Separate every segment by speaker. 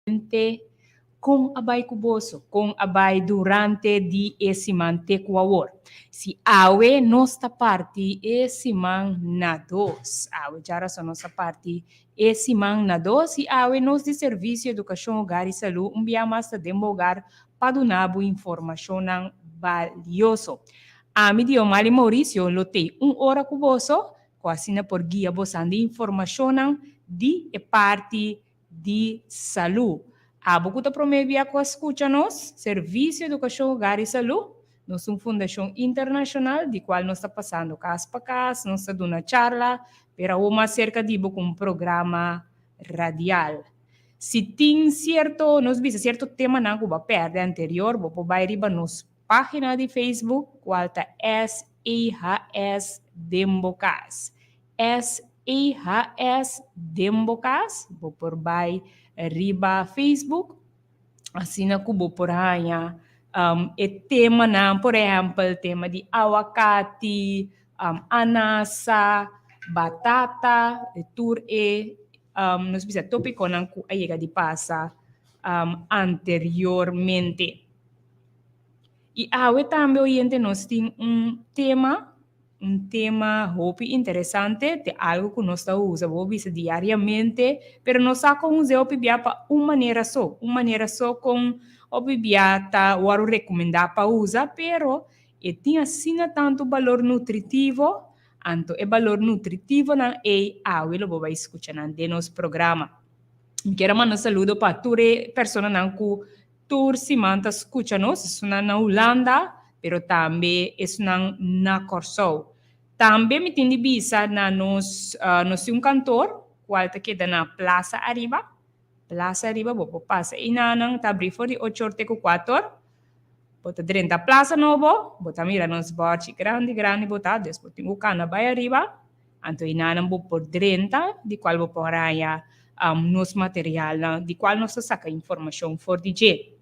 Speaker 1: Te kon a bai ku boso? Kon a bai durante di e siman te ku awor? Si awe nos ta parti e siman na dos. Awe djarason nos a parti e siman na dos i awe nos di Servisio Edukashon Hogar i Salú un bia mas ta den bo hogar pa duna bo informashonnan balioso. Ami Diomali Mauricio lo tei un ora ku boso ku asina por guia bosan di informashonnan di e parti di salú. Abo ku ta promé bia ku a skucha nos, Servisio Edukashon Hogar i Salú, nos un fundashon internashonal di kual nos ta pasando kas pa kas, nos ta duna charla, pero awor mas serka di bo ku un programa radial. Si tin sierto, nos bisa sierto temanan ku bo a pèrdè anterior, bo por bai riba nos página di Facebook kual ta SEHS Den Bo Kas. SEHS den bo kas, bo por bai riba Facebook, asina ku bo por haña e temanan, por ehèmpel tema di awakati, anasa, batata, e tur e nos bisa topikonan ku a yega di pasa anteriormente. I awe tambe oyente nos tin un tema Un tema hopi interesante, te algo ku nos ta usa, bo bisa diariamente, pero nos sa kon us'é hopi bia pa un manera so, un manera so kon hopi bia ta wòrdu rekomendá pa usa, pero e tin asina tantu balor nutritivo, anto e balor nutritivonan ei awe lo bo bai skucha nan den nos programa. Mi kier a manda un saludo pa tur e personanan ku Tur siman ta skucha nos, esunnan na Hulanda, pero tambe esunnan na Kòrsou. Tambe mi tin di bisa na nos, nos tin un kantor kual ta keda na Plaza Ariba. Plaza Ariba, bo por pasa einanan, ta abrí for di ocho or te ku kuator. Bo ta drenta Plaza Nobo, bo ta mira nos bòrchi grandi grandi bo ta, dus bo tin ku kana bai ariba. Anto einanan bo por drenta, di kual bo por haña nos materialnan, di kual nos ta saka informashon for di dje.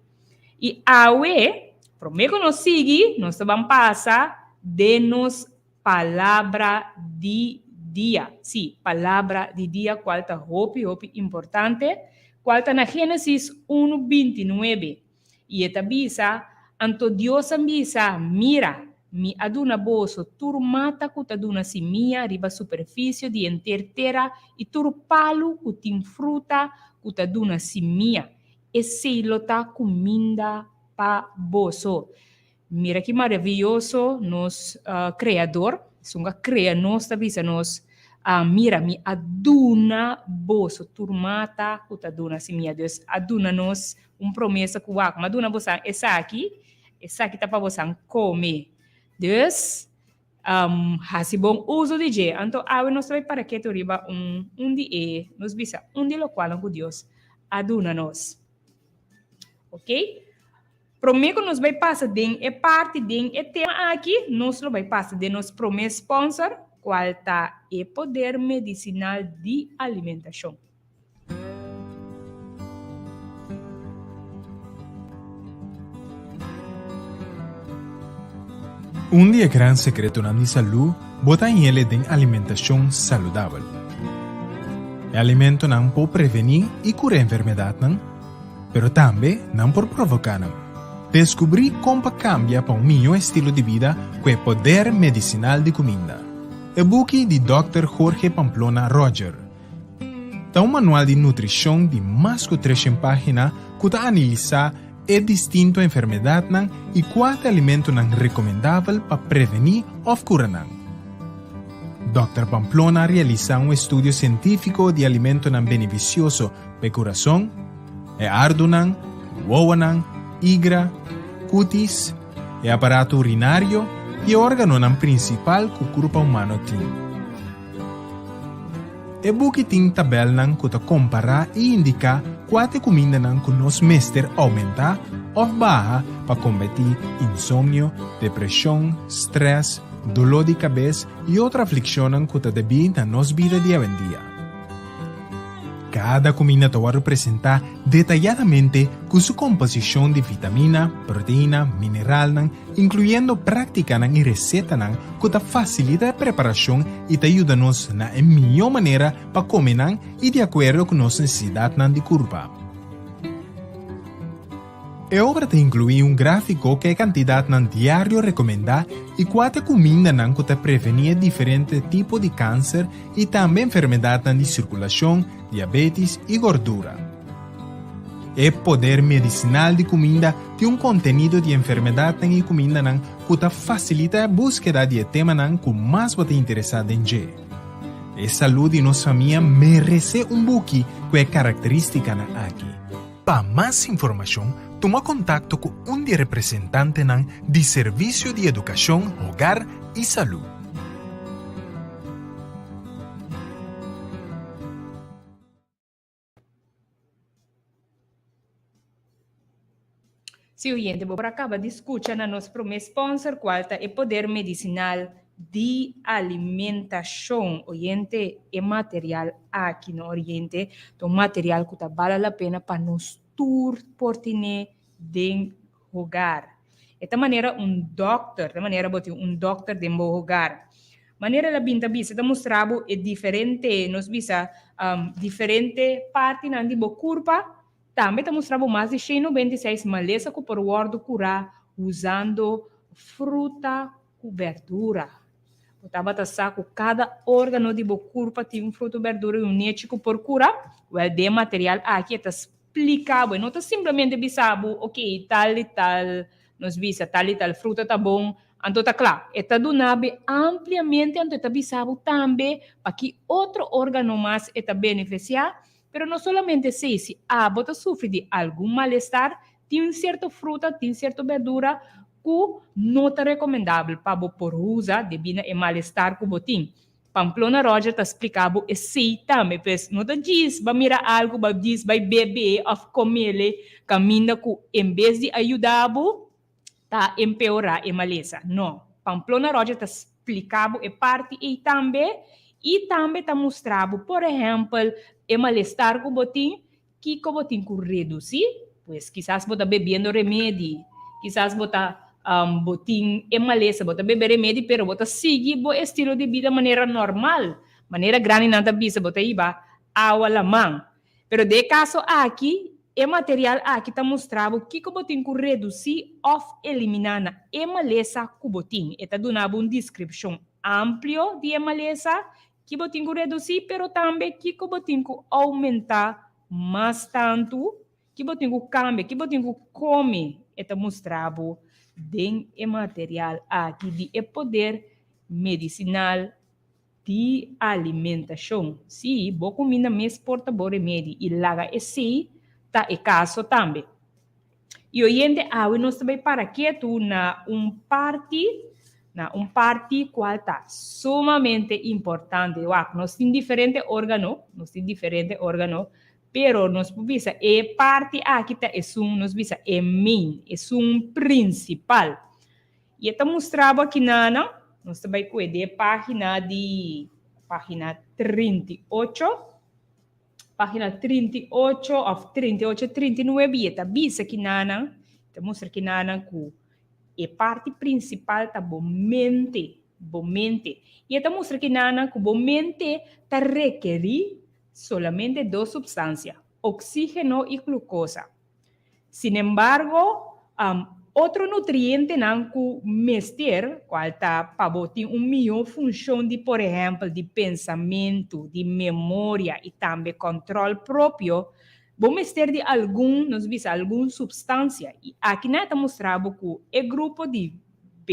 Speaker 1: I awe, promé ku nos sigui, nos ta ban pasa den nos Palabra di Dia. Sí, Palabra di Dia, kual ta hopi, hopi importante, kual ta na Génesis unu bintinuebe. I e ta bisa, Anto Dios a bisa, Mira, mi a duna boso tur mata ku ta duna simia riba superfisio di henter tera i tur palu ku tin fruta ku ta duna simia. Esei lo ta kuminda pa boso. Mira ki maravioso nos Kreador, esun ku a krea nos, ta bisa nos, Mira, mi a duna boso tur mata ku ta duna simia. Dios a duna nos un promesa ku wak, mi a duna bosan esaki, esaki ta pa bosan kome. Dus, hasi bon uso di dje. Anto awe nos ta bai para ketu riba un un di e, nos bisa, un di lokualnan ku Dios a duna nos. Oke? Promé ku nos bai pasa den e parti den e tema aki, nos lo bai pasa den nos promé sponsor, kual ta e poder medisinal di alimentashon.
Speaker 2: Un di e gran sekretonan di salú bo ta hañ'el den alimentashon saludabel. E alimentonan por prevení i kura enfermedatnan, Pero tambe nan por provoká nan. Deskubrí kon pa kambia pa un mihó estilo di bida ku e poder medisinal di kuminda. E buki di Dòkter Jorge Pamplona Roger ta un manual di nutrishon di mas ku treshen página ku ta analisá e distinto enfermedatnan i kua ta alimentonan rekomendabel pa prevení òf kura nan. Dòkter Pamplona a realisá un estudio sientífiko di alimentonan benefisioso Pa e kurason, e ardunan, wowonan, igra, kutis, e aparato urinario i e órganonan prinsipal ku kurpa humano tin. E buki tin tabèlnan ku ta kompará i indiká kua ta e kumindanan ku nos mester oumentá òf baha pa kombatí insomnio, depreshon, strès, doló di kabes i otro aflikshonnan ku ta debí na nos bida di awendia. Kada kuminda ta wòrdu presentá detayadamente ku su komposishon di vitamina, proteina, mineralnan, inkluyendo práktikanan i resetanan ku ta fasilita e preparashon i ta yuda nos na e mihó manera pa kome nan i di akuerdo ku nos nesesidatnan di kurpa. E obra ta inkluí un gráfiko ku e kantidatnan diario rekomendá i kua ta e kumindanan ku ta prevení e diferente tipo di kanser i tambe enfermedatnan di sirkulashon, diabetis i gordura. E poder medisinal di kuminda tin un kontenido di enfermedatnan i kumindanan ku ta fasilitá e búskeda di e temanan ku mas bo ta interesá den dje. E salú di nos famia meresé un buki ku e karakterístikanan aki. Pa mas informashon, tuma kontakto ku un di e representantenan di Servisio di Edukashon, Hogar i Salú.
Speaker 1: Si oyente, bo por a kaba di skucha na nos promé sponsor kual ta e Poder Medisinal di Alimentashon. Oyente, e material aki no Oriente ta un material ku ta bala la pena pa nos tur por tine den hogar. E ta manera un dòkter, ta manera bo tin un dòkter den bo hogar. Manera el a bin ta bisa, ta mustra bo e diferente, nos bisa, diferente partinan di bo kurpa. Tambe ta mustra bo mas di 196 malesa ku por wòrdu kurá usando fruta ku bèrdura. Bo tabata sa ku kada órgano di bo kurpa tin un fruta, bèrdura i un nechi ku por kura? Wèl, den e material aki e ta splika bo. E no ta simplemente bisa bo, ok, tal i tal, nos bisa, tal i tal fruta ta bon, anto ta kla. E ta duna bo ampliamente, anto e ta bisa bo tambe pa ki otro órgano mas e ta benefisiá. Pero no solamente esei, si abo ta sufri di algun malestar, tin sierto fruta, tin sierto berdura ku no ta rekomendabel pa bo por usa debí na e malestar ku bo tin. Pamplona Roger ta splika bo esei tambe. Pues no ta djis ba mira algu, ba djis bai bebe òf komele kaminda ku en bes di a yuda bo, ta empeorá e malesa. No. Pamplona Roger ta splika bo e parti ei tambe i tambe ta mustra bo, por ehèmpel, e malestar ku bo tin, kiko bo tin ku redusí. Pues kisas bo ta bebiendo remedi, kisas bo ta bo tin e malesa, bo ta bebe remedi pero bo ta sigui bo estilo di bida manera normal, manera grandinan ta bisa bo ta hiba awa laman. Pero den e kaso aki, e material aki ta mustra bo kiko bo tin ku redusí òf eliminá na e malesa ku bo tin. E ta duna bo un deskripshon amplio di e malesa, ki bo tin ku redusí, pero tambe kiko bo tin ku oumentá mas tantu, ki bo tin ku kambia, ki bo tin ku kome. E ta mustra bo den e material aki di e poder medisinal Di alimentashon. Sí, bo kuminda mes por ta bo remedi i laga esei ta e kaso tambe. I oyente awe nos ta bai para ketu na un parti, na un parti kual ta sumamente importante. Wak, nos tin diferente órgano, nos tin diferente órgano, pero nos por bisa e parti aki ta esun, nos bisa e main, esun prinsipal. I e ta mustra bo akinana, nos ta bai kue den e pagina di, pagina 38, pagina 38 of 38, 39, i e ta bisa akinana, e ta mustra akinana ku e parti prinsipal ta bo mente, bo mente. I e ta mustra akinana ku bo mente ta rekerí solamente dos supstansia, oksígeno i glukosa. Sinembargo, otro nutrientenan ku mester, kual ta pa bo tin un mihó funshon di por ehèmpel di pensamentu, di memoria i tambe kòntròl propio, bo mester di algun, nos bisa algun supstansia. I akinan e ta mustra bo ku e grupo di B,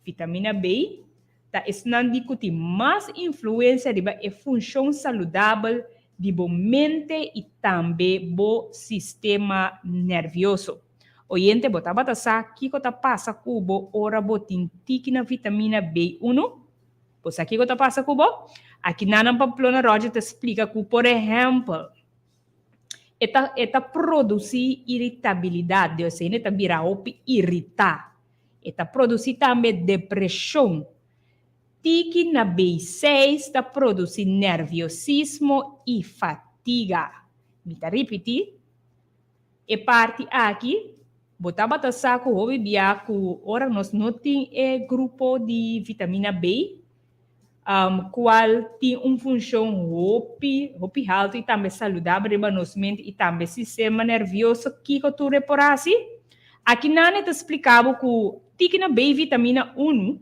Speaker 1: vitamina B, ta esnan di ku tin mas influensia riba e funshon saludabel di bo mente i tambe bo sistema nervioso. Oyente, bo tabata sa kiko ta pasa ku bo ora bo tin tiki na vitamina B1? Bo sa kiko ta pasa ku bo? Aki Nanan Pamplona Roger ta splika ku, por ehèmpel, e ta e ta produsí iritabilidat, di osea hende ta bira hopi iritá. E ta produsí tambe depreshon. Tiki na B6 ta produsí nerviosismo i fatiga. Mi ta ripití e parti aki, bo tabata sa ku hopi bia ku ora nos no tin e grupo di vitamina B, Cual tin un funcion hopi, hopi halto y tambe saludabel riba nos mente y tambe sistema nervioso. Kico tur e por haci? Aki nan e ta splica bo cu tiki na B vitamina unu,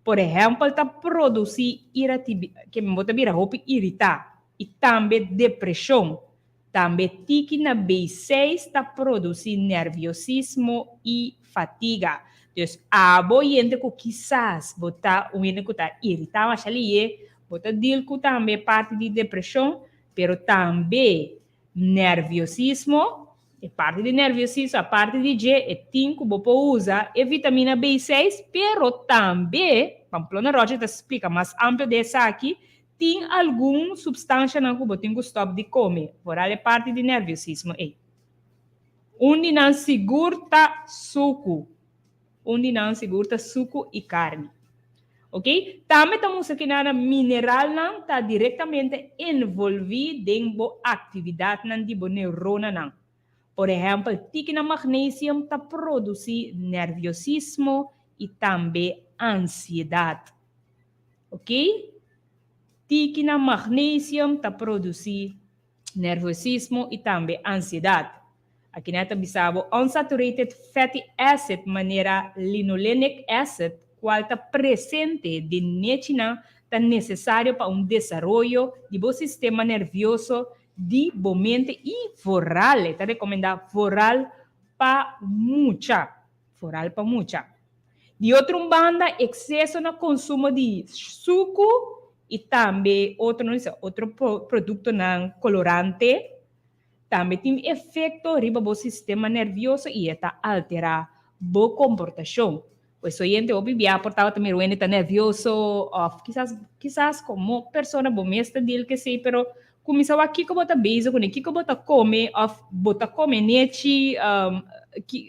Speaker 1: por ehempel, ta produci iratibi, ke bo ta bira hopi irita y tambe depresion. Tambe tiki na B6 ta produci nerviosismo y fatiga. Dus abo hende cu kisas bo ta un hende cu ta irita masha lihe, bo ta deal cu tambe parti di depresion, pero tambe nerviosismo, e parti di nerviosismo, aparte di dje, e tin cu bo por usa e vitamina B6, pero tambe, Pamplona Roger ta splica mas amplio di esaki, tin algun substancianan cu bo tin cu stop di come, vooral e parti di nerviosismo ey. Un di nan sigur ta sucu. Un di nan sigur ta sucu y carni. Ok? Tambe ta mustra cu nan mineralnan ta directamente envolvi den bo actividadnan di bo neuronanan. Por ehempel, tiki na magnesium ta produci nerviosismo y tambe ansiedad. Ok? Tiki na magnesium ta produci nerviosismo y tambe ansiedad. Aki nan ta bisa bo unsaturated fatty acid manera linolenic acid, cual ta presente den nechinan, ta necesario pa un desaroyo di bo sistema nervioso di bo mente y vooral, e ta recomenda vooral pa mucha, vooral pa mucha. Di otro banda, exceso na consumo di sucu y tambe otro, no sé, otro productonan colorante tambe tin efecto riba bo sistema nervioso y ta altera bo comportacion. Pues oyente, hopi bia por ta tambe hende ta nervioso of kisas como persona bo mes ta deal cu esey, pero cuminsa wak kico bo ta bezig cu kico bo ta come of bo ta come nechi,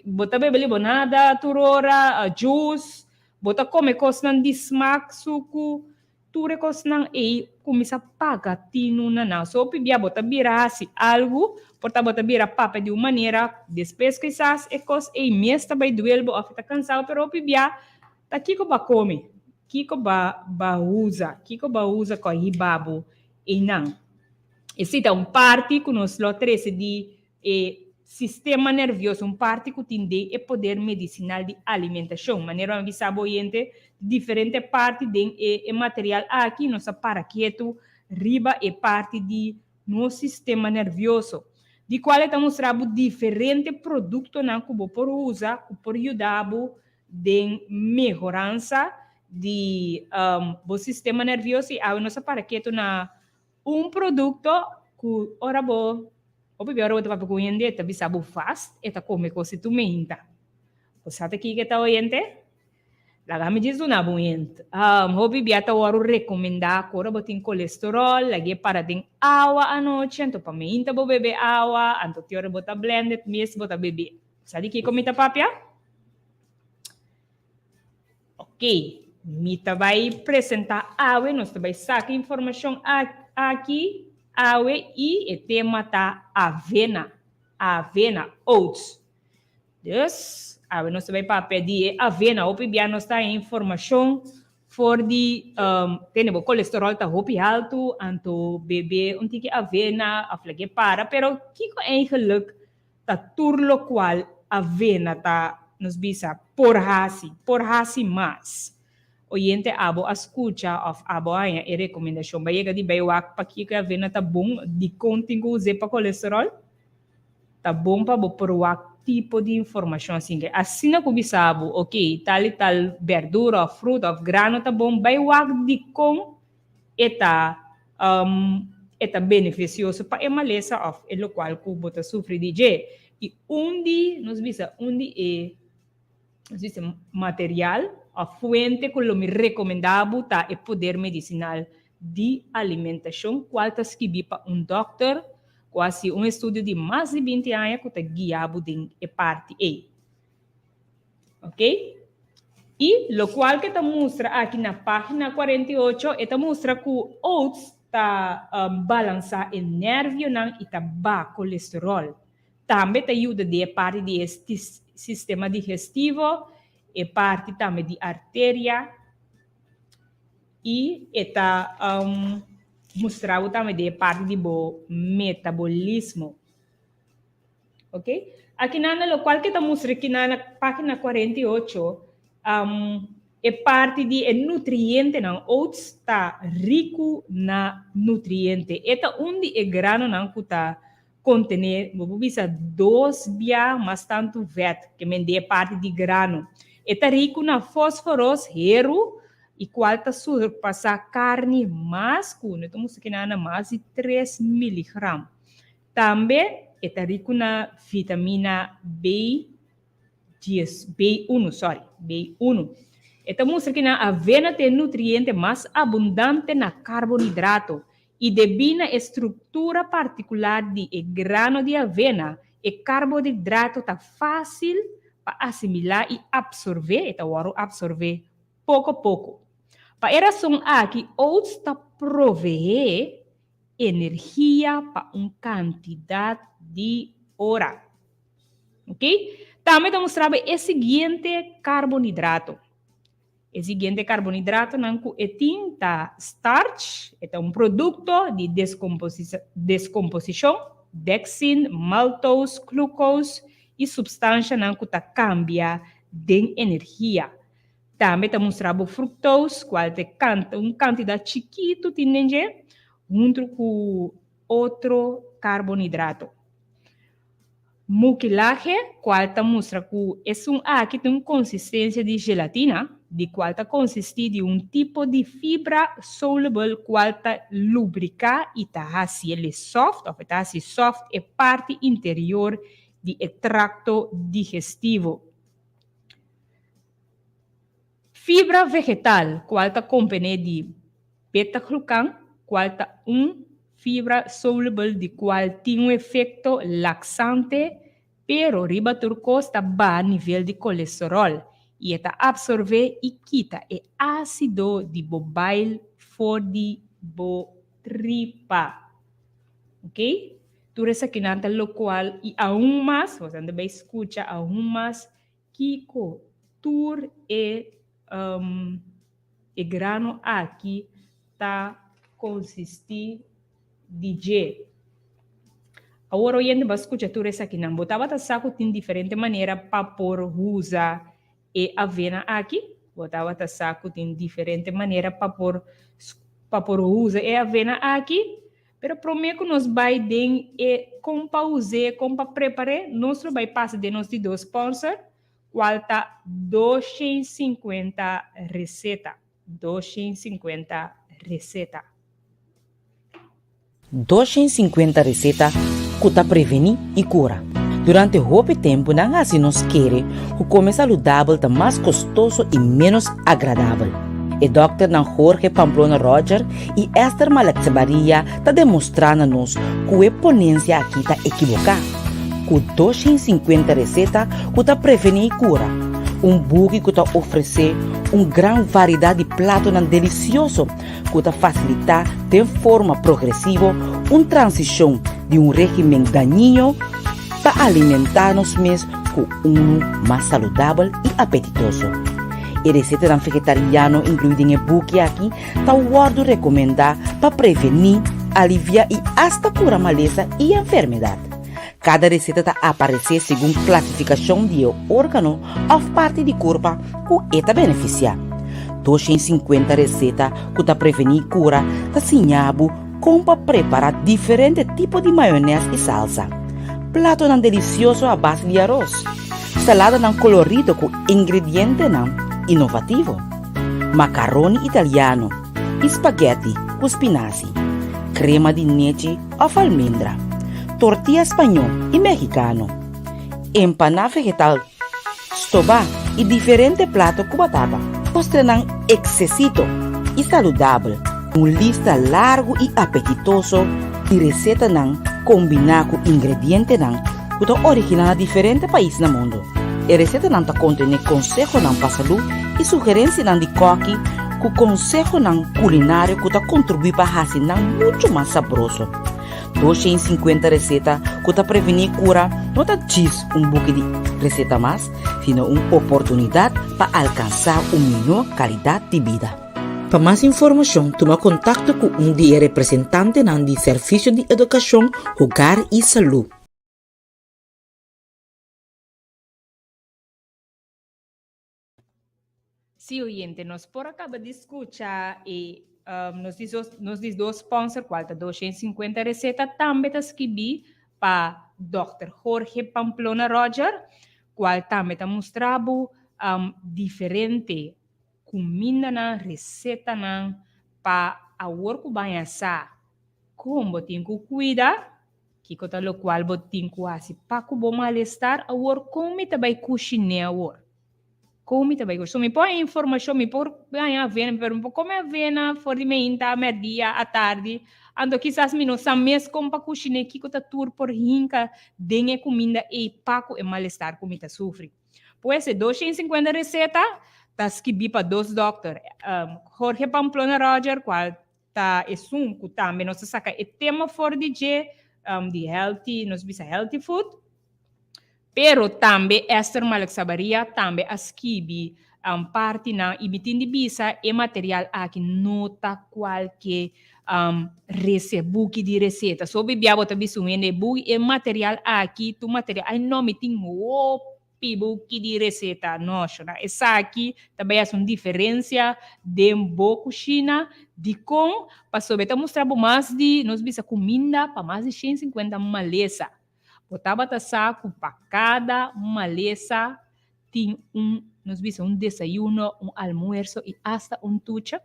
Speaker 1: bo ta bebe limonada tur ora, juice, bo ta come cosnan di smaak, sucu, tur e cosnan ey, cuminsa paga tinu na nan. So hopi bia bo ta bira haci algo, por ta bo ta bira papia di un manera, despues kisas e cos ey mes ta bay duel bo of ta cansado, pero hopi bia ta kico bo a come, kico bo a usa, kico bo a usa cu a hiba bo eynan. Esey ta un parti cu nos lo trece di e sistema nervioso, un parti cu tin den e poder medicinal di alimentacion. Manera mi bisa bo oyente, diferente parti den e material aki, nos a para ketu riba e parti di nos sistema nervioso, di cual ta mustra bo diferente productonan cu bo por usa, cu por yuda bo den mehoransa di bo sistema nervioso, y awe nos a para ketu na un producto cu ora bo hopi bia ora bo ta papia cu hende, ta bisa bo vast e ta come cos tur meinta. Bo sa ta kico ta, oyente? Laga mi djis duna bo un hint. Hopi bia ta wòrdu rekomendá ku ora bo tin kolesteròl, lag'é para den awa anochi, anto pa meinta bo bebe awa, anto te ora bo ta blend mes bo ta bebe. Sa di kiko mi ta papia? Ok, mi ta bai presentá awe, nos ta bai saka informashon aki awe i e tema ta avena, avena, oats. Dus, awe nos ta bai papia di e avena. Hopi bia nos ta haña informashon for di tene bo kolesteròl ta hopi haltu, anto bebe un tiki avena òf lag'é para, pero kiko eigenlijk ta tur lokual avena ta nos bisa por hasi, por hasi mas? Oyente, abo a skucha òf abo a haña e rekomendashon? Bo a yega di bai wak pakiko e avena ta bon, dikon tin ku us'é pa kolesteròl? Ta bon pa bo por wak tipo di informashon asin ke asina ku bisa bo, ok, tal i tal berdura òf fruta òf grano ta bon, bai wak dikon e ta benefisioso pa e malesa òf e lokual ku bo ta sufri di dje. I un di, nos bisa, un di e, nos bisa, material òf fuente ku lo mi rekomendá bo ta e Poder Medisinal di Alimentashon, kual ta skibí pa un dòkter ku a hasi un estudio di mas di 20 aña ku ta guia bo den e parti ei. Ok? I lokual ku ta mustra aki na página 48, e ta mustra ku oats ta balansá e nervionan i ta baha kolesteròl. Tambe ta yuda den e parti di e sistema digestivo, e parti tambe di arteria. I e ta mustra bo tambe den e parti di bo metabolismo. Ok? Akinan na lokual ke ta mustra akinan na página 48, e parti di e nutrientenan, oats ta riku na nutriente. E ta un di e granonan ku ta kontené, bo por bisa dos bia mas tantu vèt ke men den e parti di grano. E ta riku na fósforos, heru, i kual ta surpasá karni mas ku, no ta mustra kinan na mas di tres miligram. Tambe e ta riku na vitamina B dies, B unu, sorry, B unu. E ta mustra kinan avena ta e nutriente mas abundante na karbonidrato I debí na e struktura partikular di e grano di avena, e karbohidrato ta fásil pa asimilá i apsorbé, e ta wòrdu apsorbé poko poko. Pa e rason aki oats ta proveé energia pa un kantidat di ora. Ok? Tambe ta mustra bo e siguiente karbonidrato. E siguiente karbonidratonan ku e tin ta starch, e ta un produkto di deskomposishon, dexin, maltose, glucose i supstanshanan ku ta kambia den energia. Tambe ta mustra bo fructose, kual ta un kantidat chikitu tin den dje, huntu ku otro karbonidrato. Mukilahe, kual ta mustra ku esun aki tin un konsistensia di gelatina, di kual ta konsistí di un tipo di fibra soluble kual ta lubriká i ta hasi el e soft òf e ta hasi soft e parti interior di e trakto digestivo. Fibra vegetal, kual ta komponé di beta-glucan, kual ta un fibra soluble di kual tin un efekto laksante, pero riba tur kos ta baha nivel di kolesteròl i e ta apsorbé i kita e ásido di bo bail for di bo tripa. Ok? Tur esakinan ta lokual i aun mas, bo ta bai skucha aun mas Kiko tur e e grano aki ta konsistí di dje? Awor oyente bo a skucha tur esakinan. Bo tabata sa ku tin diferente manera pa por usa e avena aki? Bo tabata sa ku tin diferente manera pa por pa por usa e avena aki? Pero promé ku nos bai den e kon pa us'é, kon pa prepar'é, nos lo bai pasa den nos di dos sponsor, kual ta 250 Reseta. 250 Reseta.
Speaker 3: 250 reseta ku ta prevení i kura. Durante hopi tempu nan hasi nos kere ku kome saludabel ta mas kostoso i ménos agradabel. E dòkternan Jorge Pamplona Roger i Esther Malaksebaria ta demostrá na nos ku e ponensia akí ta ekiboká. Ku 250 reseta ku ta prevení i kura, un buki ku ta ofresé un gran variedat di platonan delisioso ku ta fasilitá den forma progresivo un transishon di un régimen dañino pa alimentá nos mes ku unu mas saludabel i apetitoso. E resetanan vegetariano inkluí den e buki aki ta wòrdu rekomendá pa prevení, aliviá i asta kura malesa i enfermedat. Kada reseta ta aparesé segun klasifikashon di e órgano òf parti di kurpa ku e ta benefisiá. 250 reseta ku ta prevení kura ta siña bo kon pa prepará diferente tipo di mayonès i salsa, platonan delisioso a base di aros, saladanan kolorido ku ingredientenan inovativo, makaroni italiano i spaghetti ku spinasi, krema di nechi òf almendra, tortilla spañó i mexicano, empaná vegetal stobá i diferente plato ku batata. Postrenan eksesito i saludabel. Un lista largu i apetitoso di resetanan kombiná ku ingredientenan ku ta originá na diferente pais na mundu. E resetanan ta kontené konsehonan pa salú i sugerensianan di kòki ku konsehonan kulinario ku ta kontribuí pa hasi nan muchu mas sabroso. 250 reseta ku ta prevení kura no ta djis un buki di reseta mas, sino un oportunidat pa alkansá un mihó kalidat di bida. Pa mas informashon tuma kontakto ku un di e representantenan di Servisio di Edukashon, Hogar i Salú.
Speaker 1: Sí, oyente, nos por a kaba di skucha e nos di nos di dos sponsor kual ta 250 Receta tambe ta skibí pa Dòkter Jorge Pamplona Roger kual tambe ta mustra bo diferente kumindanan, resetanan pa awor ku baña sa kon bo tin ku kuida. Kiko ta lokual bo tin ku hasi pa ku bo malestar awor? Kon mi ta bai kushiné awor? Kon mi ta bai kushi? So mi por haña informashon, mi por haña avena, pero mi por kome avena for di meinta, mèrdia, atardi. Anto kisas mi no sa mes kon pa kushiné, kiko ta tur por hinka den e kuminda ei pa ku e malestar ku mi ta sufri. Pues e 250 reseta ta skibí pa dos dòkter, Jorge Pamplona Roger, kual Ta esun ku tambe nos ta saka e tema for di dje, di healthy, nos bisa healthy food. Pero tambe Esther Malexabaria tambe a skibi partinan i mi tin di bisa e material aki no ta kualke rese buki di reseta. So bibia bo ta bisa un hende e buki e material aki tu material ai no mi tin hopi. Pibu ki di reseta no shona. Esaki ta bai hasi un diferensia den bo kushina. Dikon? Pasobra e ta mustra bo mas di, nos bisa kuminda pa mas di 150 malesa. Bo tabata sa ku pa kada malesa tin un, nos bisa un desayuno, un almuerso i asta un tucha?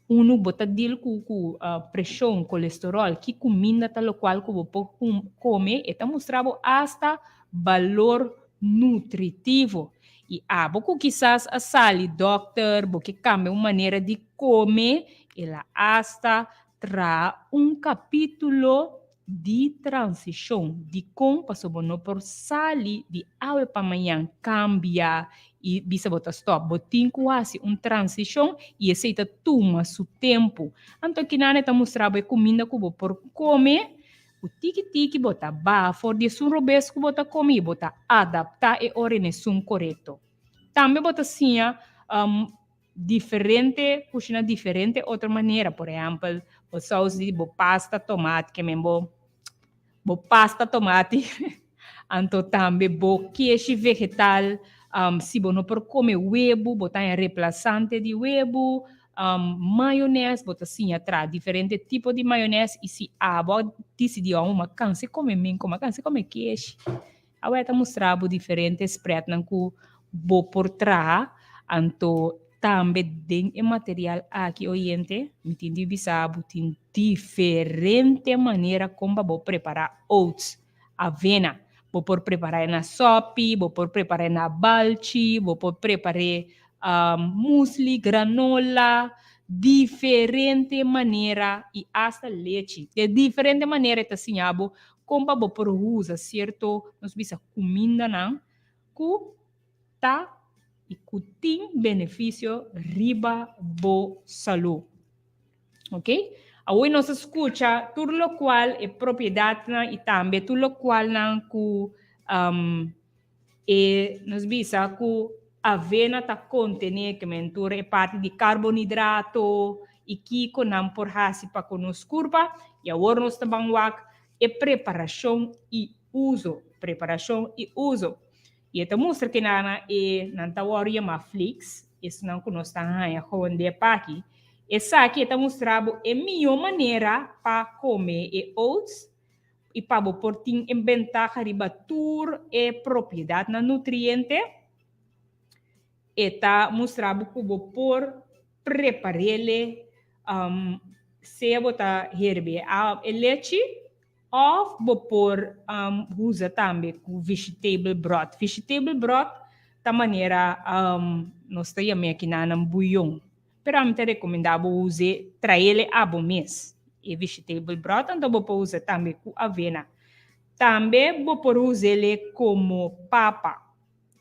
Speaker 1: Unu, bo ta deal ku ku preshon, kolesteròl, ki kuminda ta lokual ku bo por kome, e ta mustra bo asta balor nutritivo. I abo ku kisas a sali dòkter, bo ke kambia un manera di kome, el a asta traha un kapítulo di transishon. Dikon? Pasobra bo no por sali di awe pa mañan kambia i bisa bo ta stòp. Bo tin ku hasi un transishon i esei ta tuma su tempu. Anto kinan e ta mustra bo e kuminda ku bo por kome, ku tiki tiki bo ta baha for di esun robes ku bo ta kome i bo ta adaptá e ora na esun korekto. Tambe bo ta siña Diferente kushina diferente otro manera, por ehèmpel bo sous di bo pasta tomati ke men bo bo pasta tomati anto tambe bo keshi vegetal si bo no por kome webu bo ta haña replasante di webu mayones bo ta siña traha diferente tipo di mayones i si abo a disidí oh mi a kansa kome minko mi a kansa kome keshi. Awe ta mustra bo diferente spreadnan ku bo por traha, anto tambe den e material aki oyente mi tin di bisa bo tin diferente manera kon pa bo prepara oats, avena. Bo por prepara e na sopi, bo por prepara e na balchi, bo por prepar'e musli, granola, diferente manera i asta lechi. De diferente manera e ta siña bo Kon pa bo por usa sierto, nos bisa kumindanan ku ta i ku tin benefisio riba bo salú. Ok? Awor nos a skucha tur lokual e propiedatnan i tambe tur lokualnan ku E nos bisa ku avena ta kontené ke men tur e parti di karbonidrato i kiko nan por hasi pa ku nos kurpa. I awor nos ta ban wak e preparashon i uso, preparashon i uso. I e ta mustra ke nan e nan ta wòrdu yamá flakes, esnan ku nos ta haña gewoon den e paki. Esaki e ta mustra bo e mihó manera pa kome e oats i pa bo por tin e bentaha riba tur e propiedatnan nutriente, e ta mustra bo ku bo por prepar'ele, sea bo ta herbe e lechi òf bo por usa tambe ku vegetable broth. Vegetable broth ta manera nos ta yam'é akinan buyon. Pero ami ta recomenda bo use traele abo mes e vegetable broth anto bo por usa tambe cu avena. Tambe bo por usele como papa.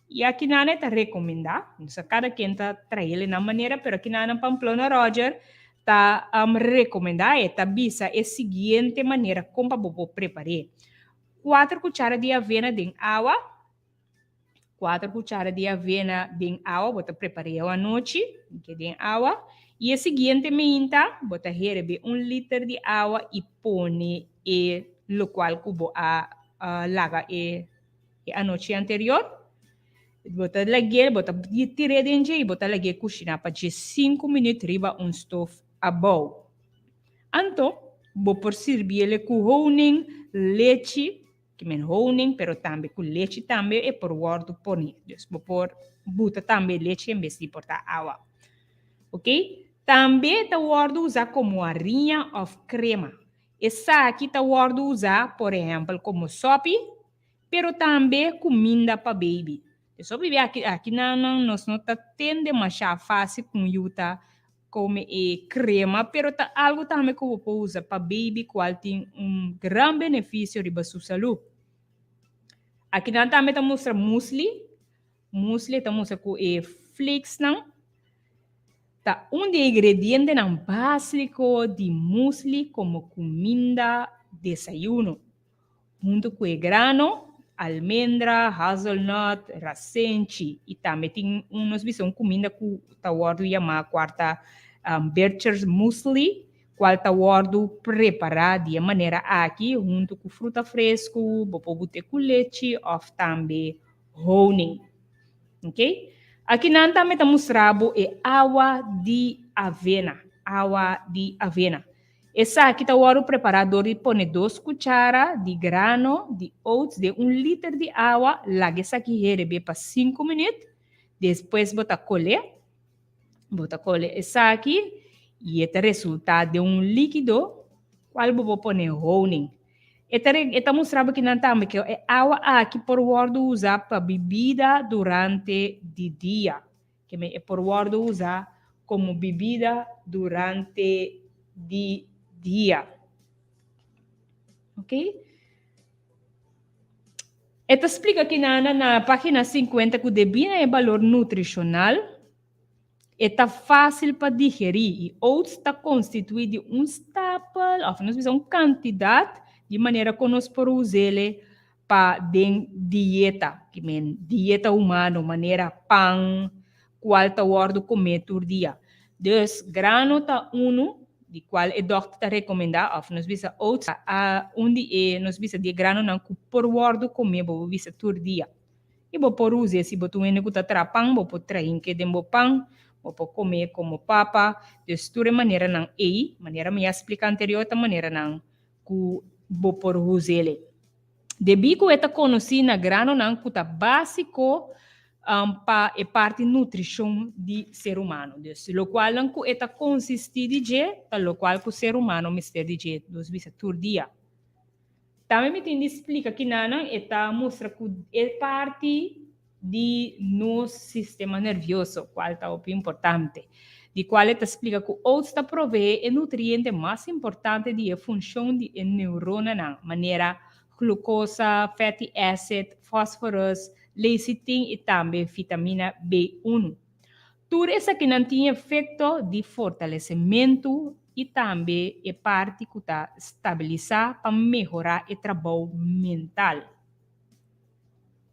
Speaker 1: Y aki nan e ta recomenda, no sa cada ken ta traele nan manera pero aki nan Pamplona Roger ta recomenda e ta bisa e siguiente manera con pa bo por prepare. Cuater cuchara di avena den awa. Cuater cuchara di avena den awa, bo ta prepar'é anochi, ke den awa. I e siguiente meinta bo ta herbe un liter di awa i pone e lokual ku bo a laga e anochi anterior. Bo ta lag'é, bo ta tir'é den dje i bo ta lag'é kushiná pa 15 minüt riba un stof abou. Anto, bo por sirbiel ku honing, lechi, ki men honing, pero tambe ku lechi tambe e por wòrdu pone. Dus bo por buta tambe lechi en bes di por ta awa. Ok? Tambe ta wòrdu usá komo hariña òf krema. Esaki ta wòrdu usá, por ehèmpel, komo sòpi, pero tambe kuminda pa baby. E sopi bi aki aki nan nan nos no ta tende masha fácil ku un yu ta kome e krema, pero ta algu tambe ku bo por usa pa baby kual tin un gran benefisio riba su salú. Aki nan tambe ta mustra musli. Musli ta mustra ku e flakesnan ta un di e ingredientenan básiko di musli komo kuminda desayuno. Huntu ku e grano, almendra, hazelnut, rasenchi i tambe tin un nos bisa un kuminda ku ta wòrdu yamá kuarta Bircher's Muesli kual ta wòrdu prepará di e manera aki huntu ku fruta fresku, bo por bute ku lechi òf tambe honing. Ok? Aki nan tambe ta mustra bo e awa di avena, awa di avena. Esaki ta wòrdu prepará dor di pone dos kuchara di grano di oats den un liter di awa, laga esaki herebé pa sinku minüt, despues bo ta kol'é, bo ta kole esaki i e ta resultá den un líkido kual bo por pone honing. E ta e ta mustra bo kinan tambe ku e awa aki por wòrdu usá pa bibida durante di dia. Keme e por wòrdu usá komo bibida durante di dia. Ok. E ta splika kinana na página 50 ku debí na e balor nutrishonal, e ta fásil pa digerí i oats ta konstituí di un stapel òf nos bisa un kantidat di manera ku nos por us'é pa den dieta, ki men dieta humano manera pan kual ta wòrdu komé tur dia. Dus grano ta unu di kual e dòkter ta rekomendá òf nos bisa oats ta un di e nos bisa di e granonan ku por wòrdu komé bo por bisa tur dia. I bo por us'é si bo ta un hende ku ta traha pan bo por trainke den bo pan, bo por komé komo papa. Dus tur e maneranan ei, manera mi a splika anterior ta maneranan ku bo por us'é. Debí ku e ta konosí na granonan ku ta básiko pa e parti nutrishon di ser humano. Dus lokualnan ku e ta konsistí di dje ta lokual ku ser humano mester di dje, nos bisa tur dia. Tambe mi tin di splika kinanan e ta mustra ku e parti di nos sistema nervioso, kual ta hopi importante, di kual e ta splika ku oats ta proveé e nutriente mas importante di e funshon di e neuronanan, manera glukosa, fatty acid, fosforus, lecitin i tambe vitamina B1. Tur esakinan tin efekto di fortalesementu i tambe e parti ku ta stabilisá pa mehorá e trabou mental.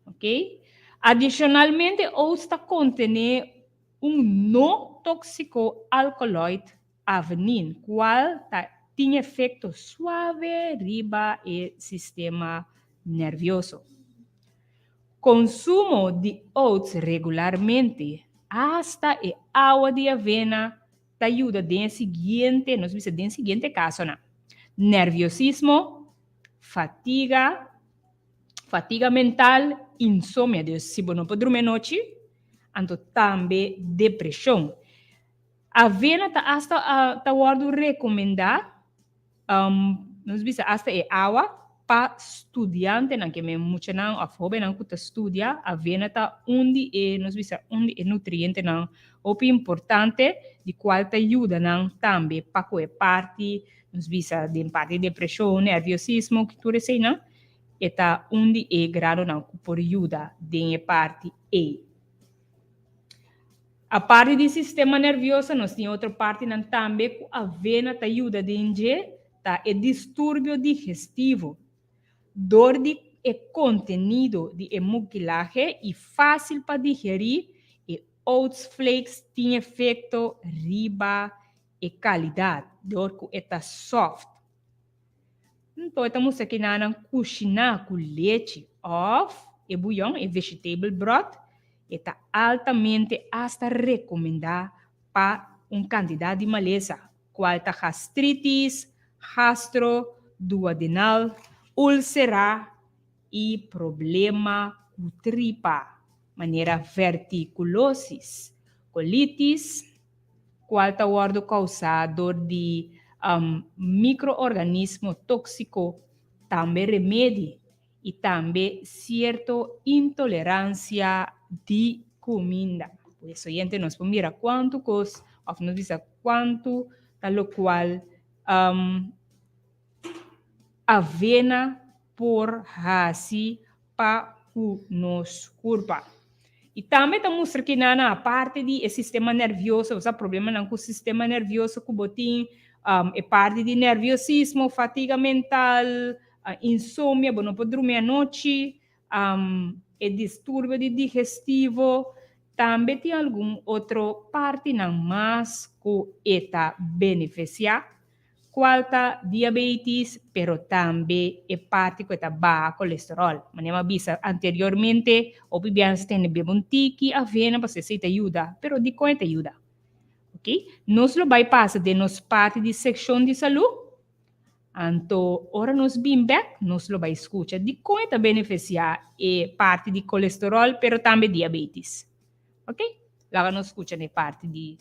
Speaker 1: Ok. Adishonalmente oats ta kontené un no tóksiko alkaloid avenin kual ta tin efekto suave riba e sistema nervioso. Konsumo di oats regularmente, asta e awa di avena, ta yuda den e siguiente, nos bisa den siguiente kasonan, nerviosismo, fatiga, Fatiga mental, insomnia, dus si bo no por drumi anochi, anto tambe depresion. Avena ta hasta ta wordo recomenda, nos bisa hasta e awa, pa studiantenan, ke men muchanan of hobennan ku ta studia, avena ta un di e, nos bisa un di e nutrientenan hopi importante, di kual ta yuda nan tambe pa ku e parti, nos bisa den parti depresion, nerviosismo, tur eseinan. E ta un di e gradonan ku por yuda den e parti ei. Aparte di sistema nervioso nos tin otro partinan tambe ku avena ta yuda den dje, ta e disturbio digestivo. Dor di e kontenido di e mukilahe i fásil pa digerí, e oats flakes tin efekto riba. E kalidat dor ku e ta soft. Nto e ta mustra ki nan kushiná ku lechi òf e buyon, e vegetable broth, e ta altamente asta rekomendá pa un kantidat di malesa, kual ta gastritis, gastro, duodenal, úlsera i problema ku tripa, manera vertikulosis, kolitis, kual ta wòrdu kousá dor di mikroorganismo tóksiko, tambe remedi i tambe sierto intoleransia di kuminda. Pues oyente nos por mira kuantu kos òf nos bisa kuantu ta lokual avena por hasi pa ku nos kurpa. I tambe ta mustra ki nan aparte di e sistema nervioso, osea problemanan ku sistema nervioso ku bo tin, e parti di nerviosismo, fatiga mental, insomnia, bo no por drumi anochi, e disturbio di digestivo, tambe tin algun otro partinan mas ku e ta benefisiá. Cual ta diabetis, pero tambe e parti cu e ta baha colesterol. Manera mi a bisa anteriormente, hopi biaha tende bebe un tiki avena pasobra esey ta yuda, pero dicon e ta yuda? Ok, nos lo bay pasa den nos parti di seccion di salud, anto ora nos bin bek nos lo bay scucha dicon e ta beneficia e parti di colesterol, pero tambe diabetis. Ok, laga nos scucha na e parti di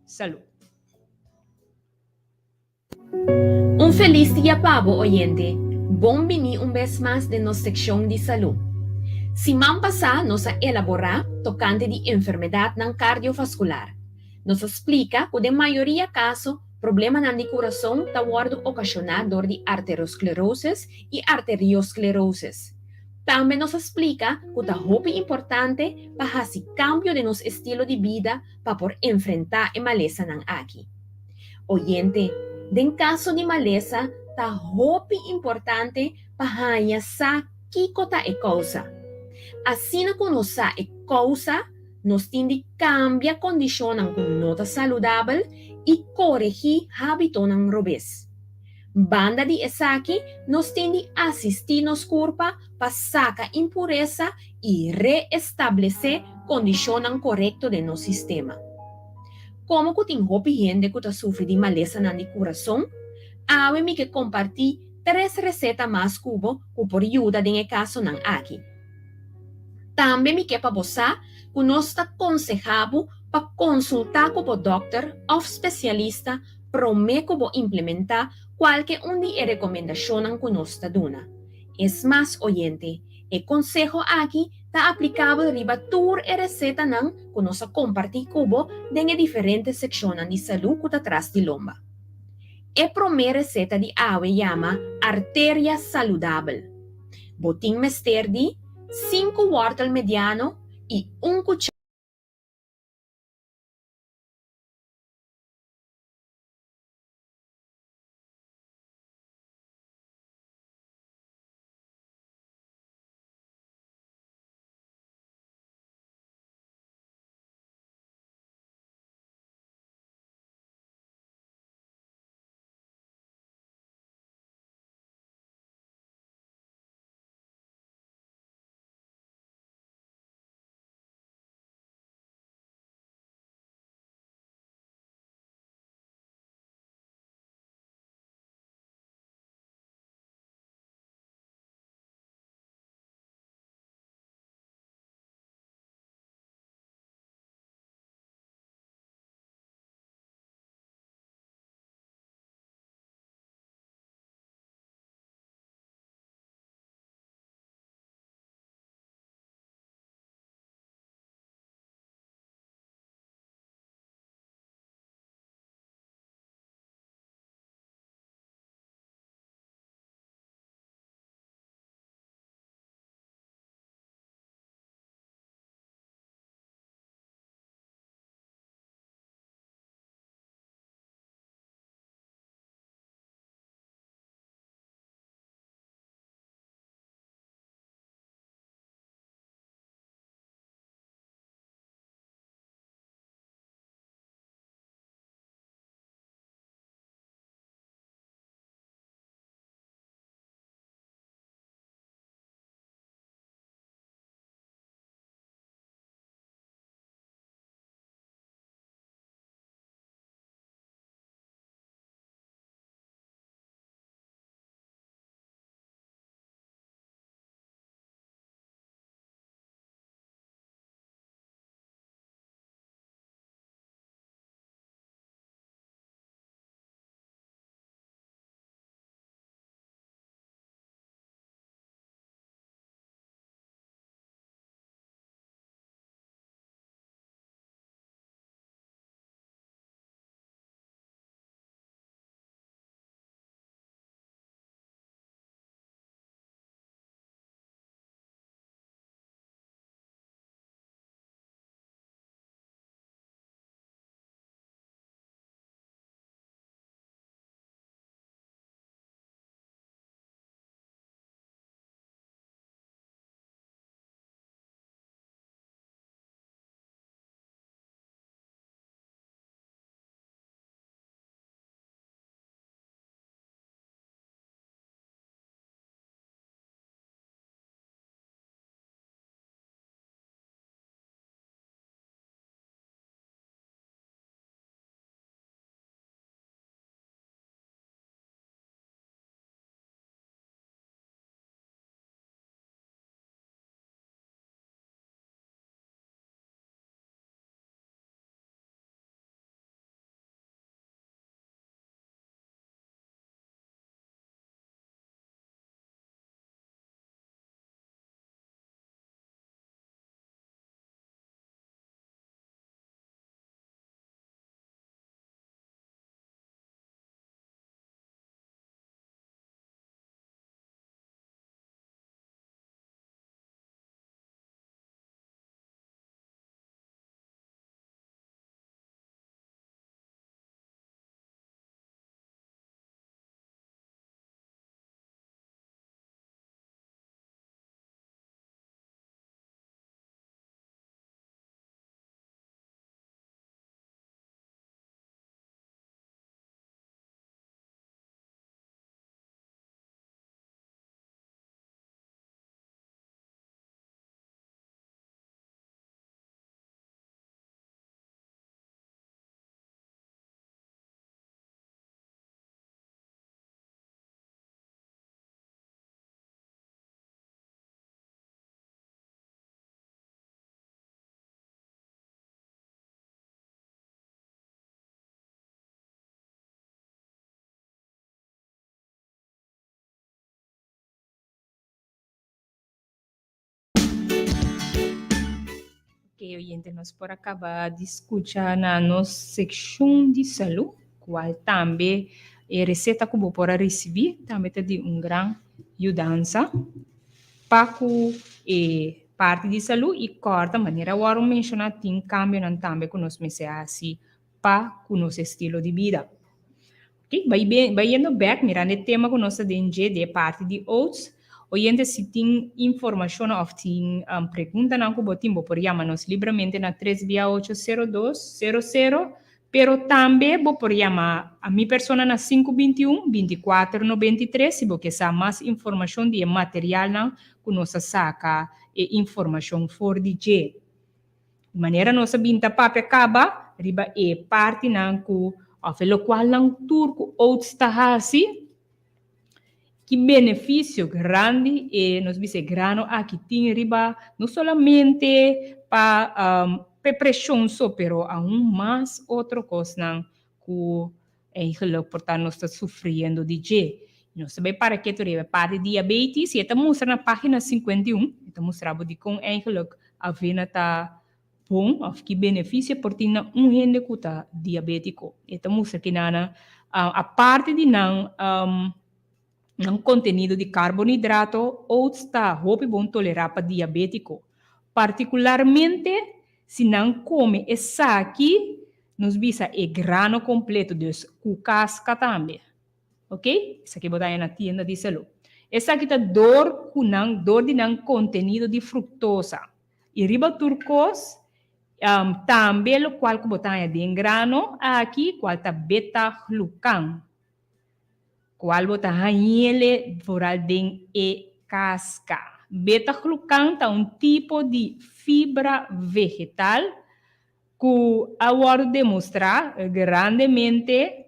Speaker 1: salud.
Speaker 4: Un felis dia pa bo, oyente! Bon bini un bes mas den nos sekshon di salú. Siman pasá nos a elaborá tokante di enfermedatnan kardiovaskular. Nos a splika ku den mayoria kaso problemanan di kurason ta wòrdu okashoná dor di arterosclerosis i arteriosclerosis. Tambe nos a splika ku ta hopi importante pa hasi kambio den nos estilo di bida pa por enfrentá e malesanan aki. Oyente, den kaso di malesa ta hopi importante pa haña sa kiko ta e kousa. Asina ku nos sa e kousa, nos tin di kambia kondishonnan ku no ta saludabel i koregí hábitonan robes. Banda di esaki, nos tin di asistí nos kurpa pa saka impuresa i reestablesé kondishonnan korekto den nos sistema. Komo ku tin hopi hende ku ta sufri di malesanan di kurason, awe mi ke kompartí tres reseta mas ku bo ku por yuda den e kasonan aki. Tambe mi ke pa bo sa ku nos ta konsehá bo pa konsultá ku bo dòkter òf spesialista promé ku bo implementá kualke un di e rekomendashonnan ku nos ta duna. Es mas, oyente, e konseho aki ta aplikabel riba tur e resetanan ku nos a kompartí ku bo den e diferente sekshonnan di salú ku ta tras di lomba. E promé reseta di awe yama Arteria Saludabel. Bo tin mester di sinku wòrtel mediano i un kuchara.
Speaker 1: Ok, oyente, nos por a kaba di skucha na nos sekshon di salú, kual tambe e reseta ku bo por a risibí tambe ta di un gran yudansa pa ku e parti di salú i kòrda manera awor menshoná tin kambionan tambe ku nos mester hasi pa ku nos estilo di bida. Ok, bai ben, bai yendo bek mirando e tema ku nos ta den dje di e parti di oats. Oyente si tin informashonnan òf tin preguntanan ku bo tin bo por yama nos libremente na tres bia ocho sero dos sero sero, pero tambe bo por yama a mi persona na sinku 21 24 93 si bo ke sa mas informashon di e materialnan ku nos a saka e informashon for di dje. Manera nos a bin ta papia kaba riba e partinan ku òf e lokualnan tur ku oats ta hasi, ki benefisio grandi e nos bisa e grano aki tin riba no solamente pa pa e preshon so pero aun mas otro kosnan ku Eigenlijk por ta nos ta sufriendo di dje. Nos ta bay para ketu riba e parti diabetes y e ta mustra na pagina 51, e ta mustra bo dicon eigenlijk avena ta bon of ki beneficio por tin na un hende cu ta diabetico. E ta mustra kinana aparte di nan Nan kontenido di karbonhidrato, oats ta hopi bon tolerá pa diabétiko. Partikularmente si nan kome esaki, nos bisa e grano kompleto, dus ku kaska tambe. Ok, esaki bo ta haña na tienda di salú. Esaki ta dor ku nan dor di nan kontenido di fruktosa. I riba tur kos, tambe lokual ku bo ta haña den grano aki, kual ta beta-glukan. Cual bo ta hañele vooral den e casca. Beta-glucan ta un tipo di fibra vegetal cu a wordo demostra grandemente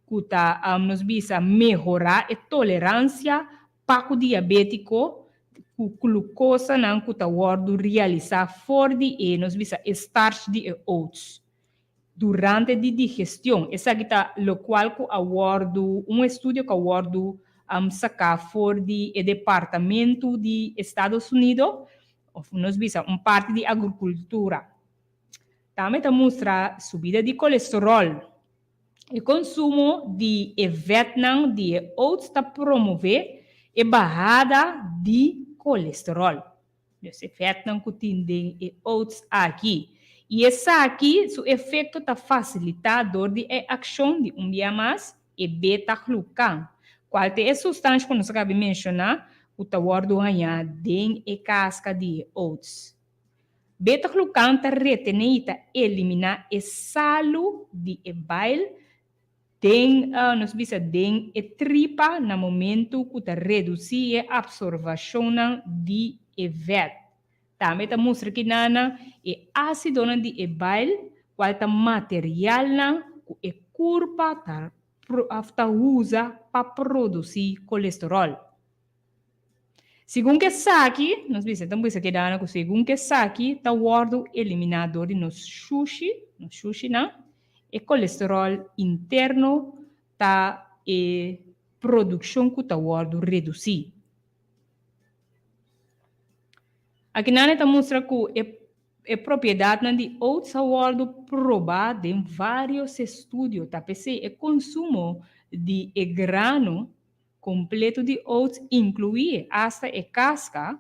Speaker 1: cu ta, nos bisa, mehora e tolerancia pa cu diabetico cu glucosanan cu ta wordo realisa for di e, nos bisa, e starch di e oats. Durante di digestion. Esaki ta locual cu a wordo, un estudio cu a wordo saca for di e departamento di Estados Unido, of nos bisa un parti di agricultura. Tambe ta mustra subida di colesterol. E consumo di e vetnan di e oats ta promove e bahada di colesterol. Dus e vetnan ku tin den e oats aki. I esaki su efekto ta fasilitá dor di e akshon di un bia mas e beta-glucan, kual ta e sustansha ku nos a kabi menshoná ku ta wòrdu hañá den e kaska di e oats. Beta-glucan ta retené i ta eliminá e salu di e bail Den, nos bisa den e tripa na momentu ku ta redusí e apsorvashonnan di e vèt. Tambe ta mustra kinana e ásidonan di e bail, kual ta materialnan ku e kurpa ta òf ta usa pa produsí kolesteròl. Segun ku esaki, nos bisa, ta bisa kedana ku segun ku esaki ta wòrdu eliminá dor di nos shushi, nos shushinan, e kolesteròl interno ta e produkshon ku ta wòrdu redusí. Akinan e ta mustra ku e e propiedatnan di oats a wòrdu probá den vários estudio, ta p'esei e konsumo di e grano Kompleto di oats inkluí asta e kaska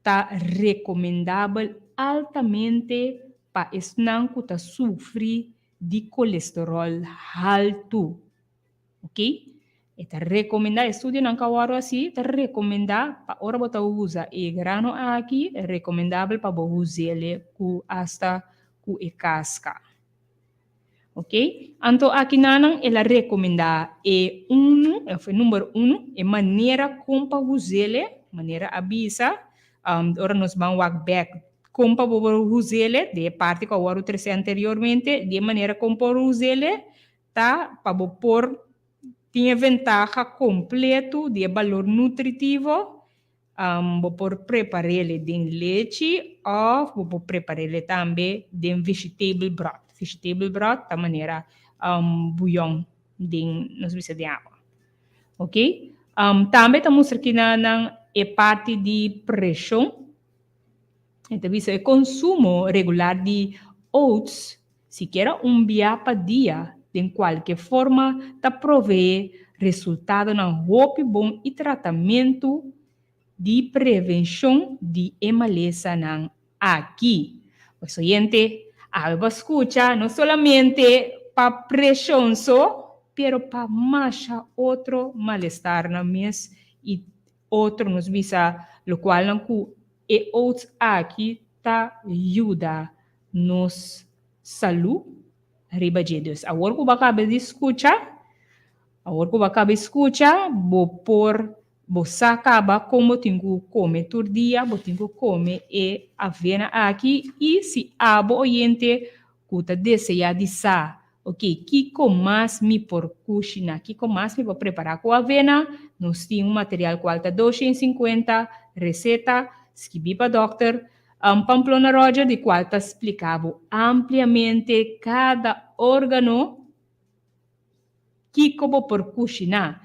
Speaker 1: ta rekomendabel altamente pa esnan ku ta sufri di kolesteròl haltu. Ok, e ta rekomendá, estudionan ku a wòrdu hasi ta rekomendá pa ora bo ta usa e grano aki, rekomendabel pa bo us'el ku asta ku e kaska. Ok, anto akinanan el a rekomendá e unu, òf e number unu, e manera kon pa huz'ele, manera a bisa, ora nos ban wak bèk kon pa bo por huz'ele, den e parti ku a wòrdu tresé anteriormente, di e manera kon por huz'ele ta pa bo por tin e ventaha kompletu di e balor nutritivo. Bo por prepar'ele den lechi òf bo por prepar'ele tambe den vegetable broth. Vegetable broth ta manera buyon den, nos bisa den awa. Ok. Tambe ta mustra ki nan e parti di preshon. E ta bisa e konsumo regular di oats, sikiera un bia pa dia, den kualke forma ta proveé resultadonan hopi bon i tratamentu di prevenshon di e malesanan aki. Pues oyente, awe bo a skucha no solamente pa preshon so, pero pa masha otro malestarnan mes i otro nos bisa lokualnan ku E oats aki ta yuda nos salú riba dje. Dus awor ku bo a kaba di skucha, awor ku bo a kaba di skucha, bo por, bo sa kaba kon bo tin ku kome tur dia, bo tin ku kome e avena aki i si abo oyente ku ta deseá di sa, ok, kiko mas mi por kushiná, kiko mas mi por prepará ku avena, nos tin un material kual ta 250 reseta skibí pa dòkter Pamplona Roger di kual ta spliká bo ampliamente kada órgano Kiko bo por kushiná?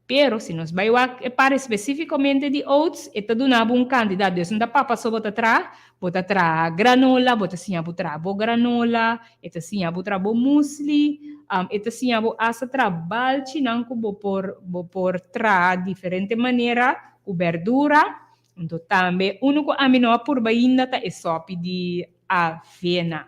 Speaker 1: Pero si nos bai wak e par espesífikamente di oats, e ta duna bo un kantidat. Dus no ta papa so bo ta traha, bo ta traha granola, bo ta siña bo traha bo granola, e ta siña bo traha bo musli, e ta siña bo asta traha balchinan ku bo por bo por traha diferente manera ku bèrdura. Anto tambe unu ku ami no a purba ainda ta e sòpi di avena.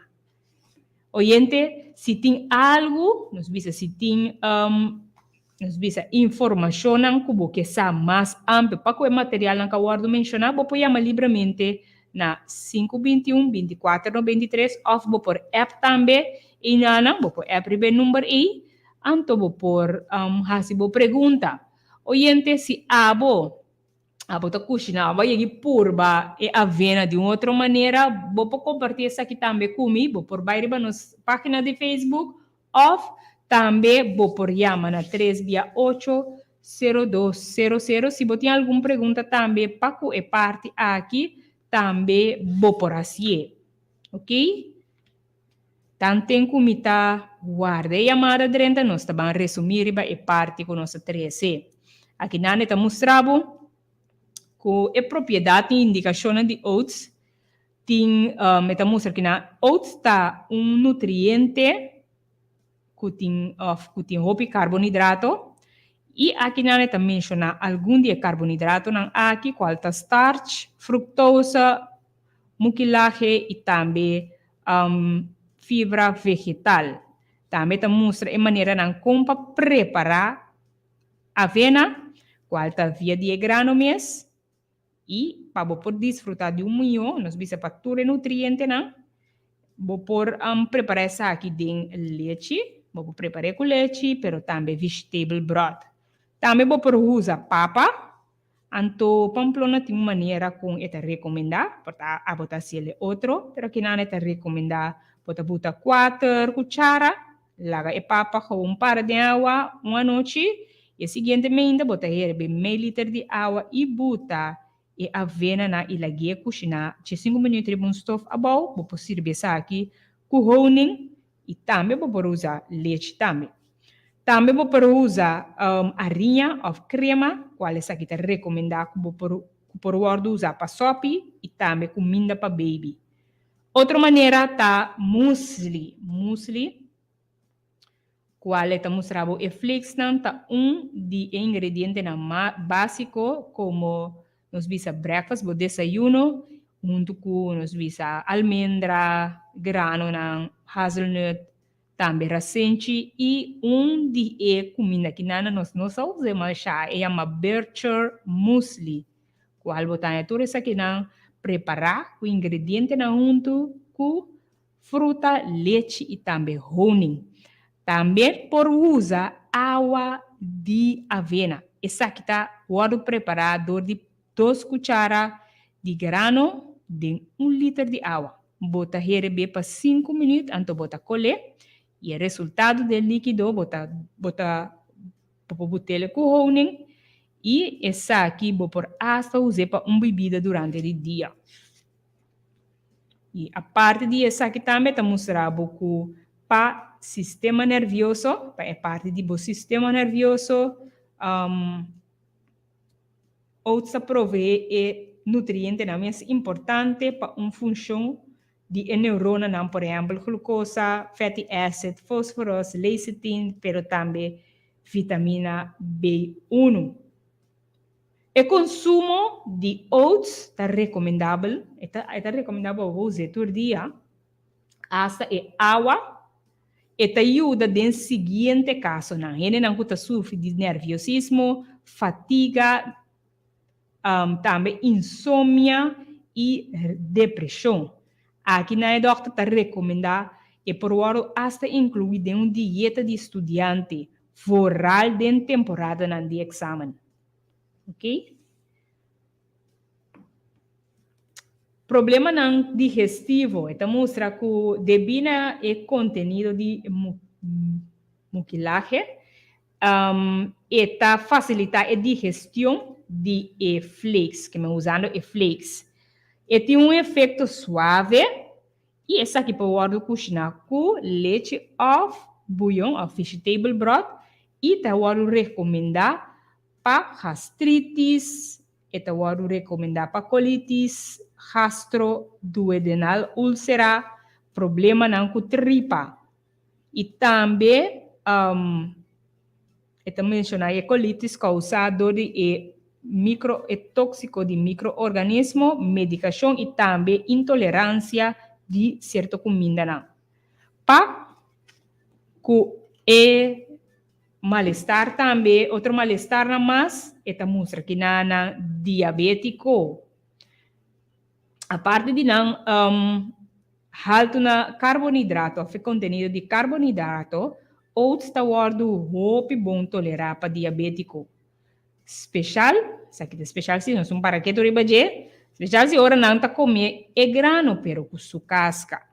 Speaker 1: Oyente, si tin algu, nos bisa si tin, nos bisa informashonnan ku bo ke sa mas amplio pa ku e materialnan ku a wòrdu menshoná, bo por yama libremente na 5 21 24 93 òf bo por app tambe einanan, bo por app riba e number ei, anto bo por hasi bo pregunta. Oyente, si abo Abo ta kushiná, abo a yega i purba e avena di un otro manera, bo por kompartí esaki tambe ku mi. Bo por bai riba nos página di Facebook òf tambe bo por yama na tres bia ocho sero dos sero sero. Si bo tin algun pregunta tambe pa ku e parti aki, tambe bo por hasié. Oké? Tanten ku mi ta warda e yamada drenta, nos ta ban resumí riba e parti ku nos a trese. Akinan e ta mustra bo ku e propiedat i indikashonnan di oats tin, e ta mustra kinan oats ta un nutriente ku tin òf ku tin hopi karbonidrato i akinan e ta menshoná algun di e karbonidratonan aki kual ta starch, fruktosa, mukilahe i tambe fibra vegetal. Tambe ta mustra e maneranan kon pa prepará avena, kual ta via di e grano mes, i pa bo por disfrutá di un mihó, nos bisa pa tur e nutrientenan, bo por prepará esaki den lechi, bo por prepar'é ku lechi, pero tambe vegetable broth. Tambe bo por usa papa. Anto Pamplona tin un manera con e ta recomenda, por ta abo ta haci el e otro, pero kinan e ta recomenda bo ta buta cuater cuchara, laga e papa gewoon para den awa un anochi, y e siguiente meinda bo ta herbe mei liter di awa y buta e avenanan y lagu'e cushina diescinco minuut riba un stof abou, bo por sirbi esaki cu honing y tambe bo por usa lechi tambe. Tambe bo por usa ariña of crema, cual esaki ta recomenda cu bo por cu por wordo usa pa sopi y tambe cuminda pa baby. Otro manera ta muesli. Muesli, cual e ta mustra bo e flakesnan ta un di e ingredientenan basico como nos bisa breakfast, bo desayuno, hunto cu nos bisa almendra, granonan, hazelnut, Tambe rasenchi i un di e kuminda ki nan nos no sa usa masha e yama Bircher Muesli, kual bo ta haña tur esakinan prepará ku ingredientenan huntu ku fruta, lechi i tambe honing. Tambe por usa awa di avena. Esaki ta wòrdu prepará dor di dos kuchara di grano den un liter di awa. Bo ta herebé pa sinku minüt anto bo ta kolé i e resultado di e líkido bo ta bo ta bo por butele ku honing i esaki bo por asta us'é pa un bibida durante di dia. I aparte di esaki tambe ta mustra bo ku pa sistema nervioso, pa e parti di bo sistema nervioso, oats ta proveé e. nutrientenan mes importante pa un funshon di e neuronanan, por ehèmpel glukosa, fatty acid, fosforos, lecithin, pero tambe vitamina B1. E konsumo di oats ta rekomendabel, e ta e ta rekomendabel pa bo us'é tur dia, asta e awa, e ta yuda den siguiente kasonan, hendenan ku ta sufri di nerviosismo, fatiga, tambe insomnia i depreshon. Aki nan e dòkter ta rekomendá e por wòrdu asta inkluí den un dieta di studiante, vooral den temporadanan di eksamen. Ok. Problemanan digestivo, e ta mustra ku debí na e kontenido di mukilahe, e ta fasilitá e digestion di e flakes, ke men usando e flakes. E tin un efekto suave i esaki por wòrdu kushiná ku lechi òf buyon òf vegetable broth i ta wòrdu rekomendá pa gastritis, e ta wòrdu rekomendá pa kolitis, gastroduodenal úlsera, problemanan ku tripa. I tambe e ta menshoná e kolitis kousá dor di e mikro e tóksiko di mikroorganismo, medikashon i tambe intoleransia di sierto kumindanan. Pa ku e Malestar tambe, otro malestarnan mas e ta mustra ki na nan diabetico. Aparte di nan haltu na carbonhidrato of e contenido di carbonhidrato, oats ta wordo hopi bon tolera pa diabetico. Special, esaki ta special si, nos un para ketu riba dje, special si ora nan ta come e grano pero cu su casca.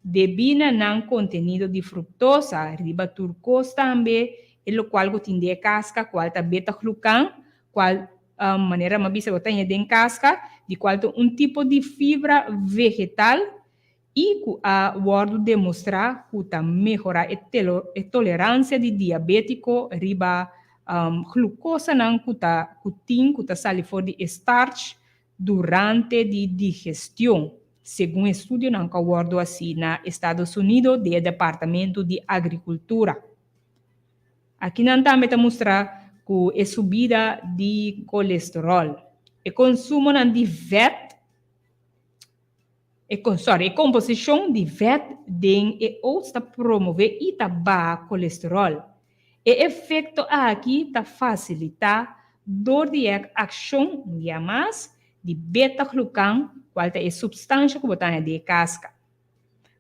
Speaker 1: Debí na nan kontenido di fruktosa, riba tur kos tambe e lokual ku tin den e kaska, kual ta beta-glukan, kual manera mi a bisa bo ta haña den kaska, di kual ta un tipo di fibra vegetal i ku a wòrdu demostrá ku ta mehorá e toleransia di diabétiko riba glukosanan ku ta ku tin ku ta sali for di e starch durante di digestion, segun estudionan ku a wòrdu hasi na Estados Unido di e Departamento di Agrikultura. Akinan tambe ta mustra ku e subida di kolesteròl, e konsumonan di vèt, e sorry, e komposishon di vèt den e oats ta promové i ta baha kolesteròl. E efekto aki ta fasilitá dor di e akshon, un dia mas, di beta-glukan, kual ta e supstansha ku bo ta haña den e kaska.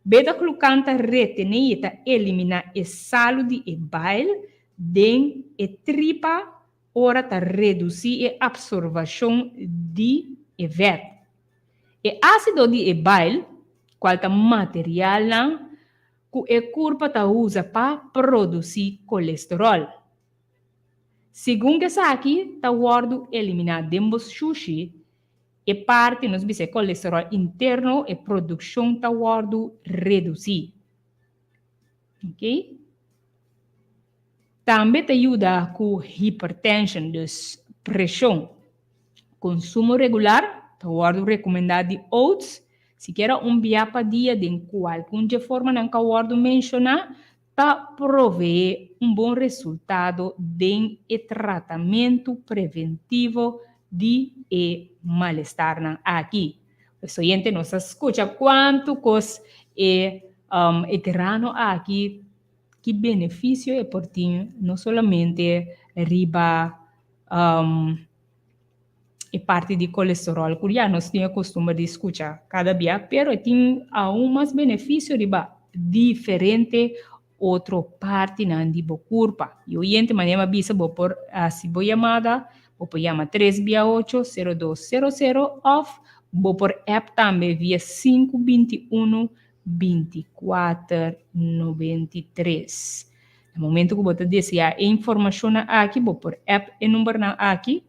Speaker 1: Beta-glukan ta retené i e ta eliminá e salu di e bile den e tripa ora ta redusí e apsorvashon di e vèt. E ásido di e bile, kual ta materialnan ku e kurpa ta usa pa produsí kolesteròl. Segun ku esaki ta wòrdu eliminá den bo shushi, e parti, nos bisa e kolesteròl interno, e produkshon ta wòrdu redusí. Oké. Tambe ta yuda ku hipertension, dus preshon. Konsumo regular ta wòrdu rekomendá di oats, sikiera un bia pa dia den kualkun dje formanan ku a wòrdu menshoná, ta proveé un bon resultado den e tratamentu preventivo di e malestarnan aki. Pues oyente nos a skucha kuantu kos e e grano aki ki benefisio e por tin no solamente riba e parti di kolesteròl ku ya nos tin e kustumber di skucha kada bia, pero e tin aun mas benefisio riba diferente otro partinan di bo kurpa. I oyente manera mi a bisa bo por hasi bo yamada, bo por yama tres bia ocho, sero dos sero sero òf bo por app tambe via sinku 21 24 93. Na momento ku bo ta deseá e informashonnan aki, bo por app e numbernan aki,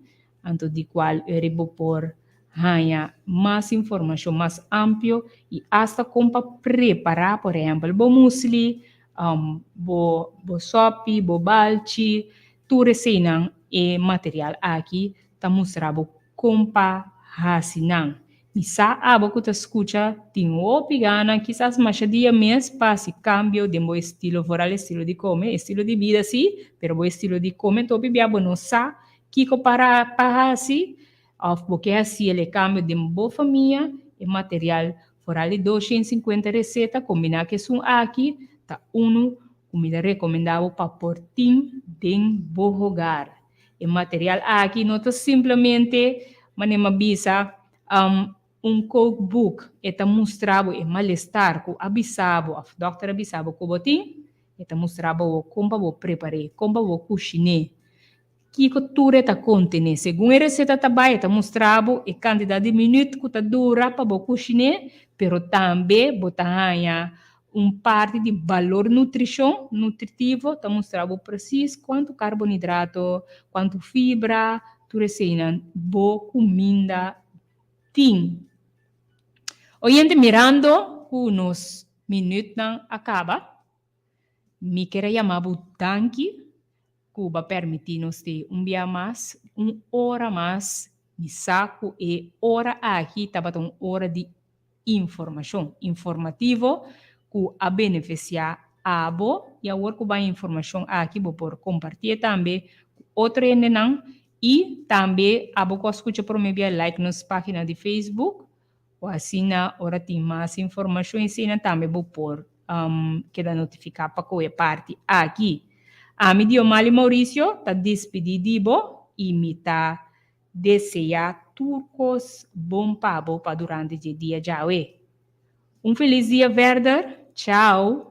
Speaker 1: anto di kual eri bo por haña mas informashon mas amplio i asta kon pa prepará, por ehèmpel, bo musli, bo bo sòpi, bo balchi, tur eseinan e material aki ta mustra bo kon pa. Hasi nan. Mi sa abo ku ta skucha tin hopi gana, kisas masha dia mes pa hasi kambio den bo estilo, vooral estilo di kome, estilo di bida si, pero bo estilo di kome topi bia bo no sa kiko para pa hasi òf bo ke hasi el e kambio den bo famia, e material vooral di 250 reseta kombiná ku esun aki ta unu ku mi ta rekomendá bo pa por tin den bo hogar. E material aki no ta simplemente, manera mi a bisa, un cookbook. E ta mustra bo e malestar ku a bisa bo òf dòkter a bisa bo ku bo tin. E ta mustra bo kon pa bo prepar'é, kon pa bo kushin'é, kiko tur e ta kontené. Segun e reseta ta bai, e ta mustra bo e kantidat di minüt ku ta dura pa bo kushin'é, pero tambe bo ta haña Un parti di balor nutrishon, nutritivo, ta mustra bo presis kuantu karbonidrato, kuantu fibra, tur eseinan bo kuminda tin. Oyente, mirando ku nos minütnan a kaba, mi ker a yama bo danki ku bo a permití nos te un bia mas, un ora mas. Mi sa ku e ora aki tabata un ora di informashon informativo ku a benefisiá abo i awor ku bo a informashon aki bo por kompartié tambe ku otro hendenan i tambe abo ku a skucha promé bia like nos página di Facebook ku asina ora tin mas informashon eseinan tambe bo por keda notifiká pa ku e parti aki. Ami Diomali Mauricio ta dispidí di bo i mi ta Deseá tur kos bon pa bo pa durante dje dia djawe. Un felis dia verder. Chao!